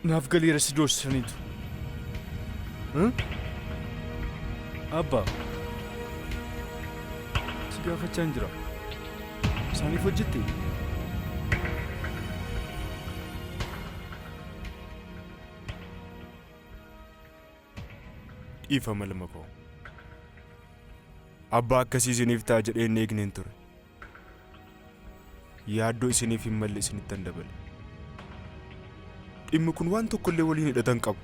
Naaf galeera si doorsisaniitu. Abbaa, si gaafachaan jira. Isaaniif hojjette? Dhiifama ilma koo. Abbaa akkasii isiniif ta'a jedhee hin eegneen ture. Yaaddoo isiniif hin malle isinittan dabale. Dhimmi kun waan tokkollee waliin hidhata hin qabu.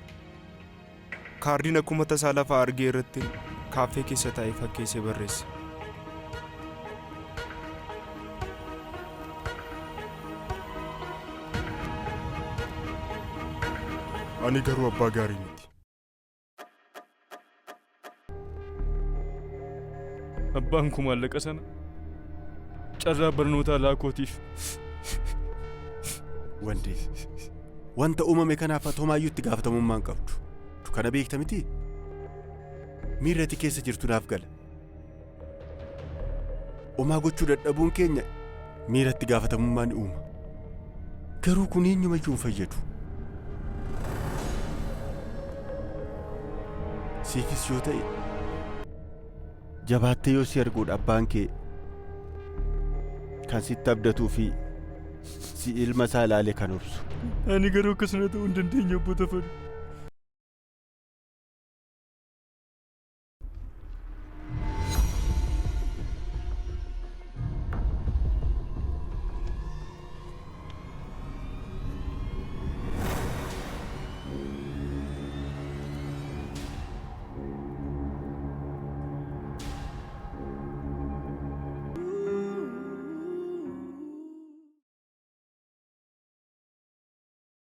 Kaardiin akkuma tasaa lafaa argee irratti kaaffee keessa taa'ee fakkeessee barreesse. Ani garuu abbaa gaarii miti. Abbaan koo maallaqa sana carraa barnootaa laakootiif. Wandee, wanta uumame kanaaf ati homaayyuu itti gaafatamummaa hin qabdu. Kana beekta mitii? Miirri ati keessa jirtu naaf gala. Homaa gochuu dadhabuun keenya miira itti gaafatamummaa ni uuma. Garuu kun eenyumayyuu hin fayyadu. Siifis yoo ta'e jabaattee yoo si arguudha abbaan kee kan sitti abdatuu fi si ilma isaa ilaalee kan obsu. Ani garuu akkasuma ta'uu hin dandeenye obbo Tafarii.